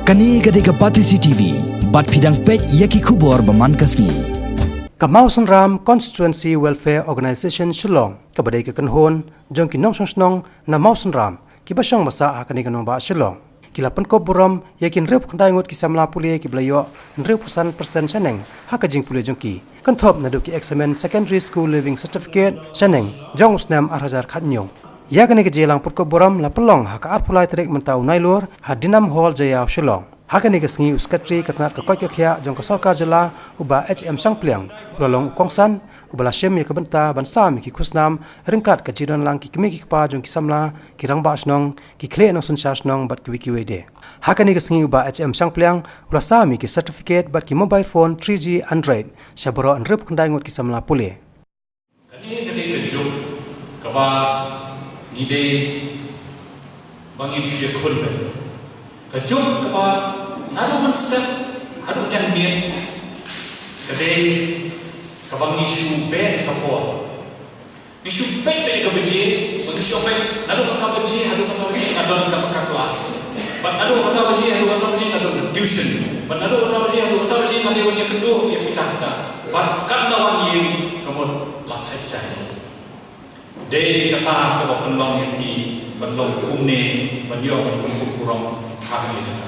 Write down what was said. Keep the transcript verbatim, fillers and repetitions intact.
Kane ka dei ka Batesi T V, bad phi dang peit ïa ki khubor ba man ka sngi. Ka Mawsynram Constituency Welfare Organisation Shillong, kaba dei ka kynhun jong ki nongshong shnong na Mawsynram, kiba shong ba sah ha kane ka nongbah Shillong, ki la pynkup burom ïa ki hynriewphew khyndai ngut ki samla pule kiba la ïoh hynriewphew san percent shaneng ha ka jingpule jong ki, kynthup naduh ki eksamin Secondary School Leaving Certificate shaneng jong u snem ar hajar khathynñiew. Ïa kane ka jingïalang pynkup burom la pynlong ha ka arphew lai tarik mynta u Nailur ha Dinam Hall, Jaïaw, Shillong. Ha kane ka sngi u Sekretari ka tnat ka koit ka khiah jong ka Sorkar Jylla, u Bah H M Shangpliang, u la long u kongsan uba la shim ïa ka bynta ban sam ïa ki khusnam ryngkat ka jingdonlang ki kmie ki kpa jong ki samla, ki rangbah shnong, ki khlieh nongsynshar shnong bad kiwei kiwei de. Ha kane ka sngi u Bah H M Shangpliang u la sam ïa ki certificate bad ki mobile phone three G Android sha baroh hynriewphew khyndai ngut ki samla pule. Kane ka dei ka juk kaba ngi dei ba ngin shu ïakhun beit. Ka juk kaba naduh mynstep haduh janmiet ka dei kaba ngi shu beh ka por. Ngi shu peit beit ka baje, ba ngi shu peit naduh kata baje haduh kata baje nga don kata ka klas. Bad naduh kata baje haduh kata baje nga don tuition. Bad naduh kata baje haduh kata baje nga dei ban ïakynduh ïa kita kita. Bad katno wan ïing ka mut la thait jai. Dei kata kaba pynlong ïa ki ban long kumne, ban ïoh ban pynkup burom ha kane ka jaka.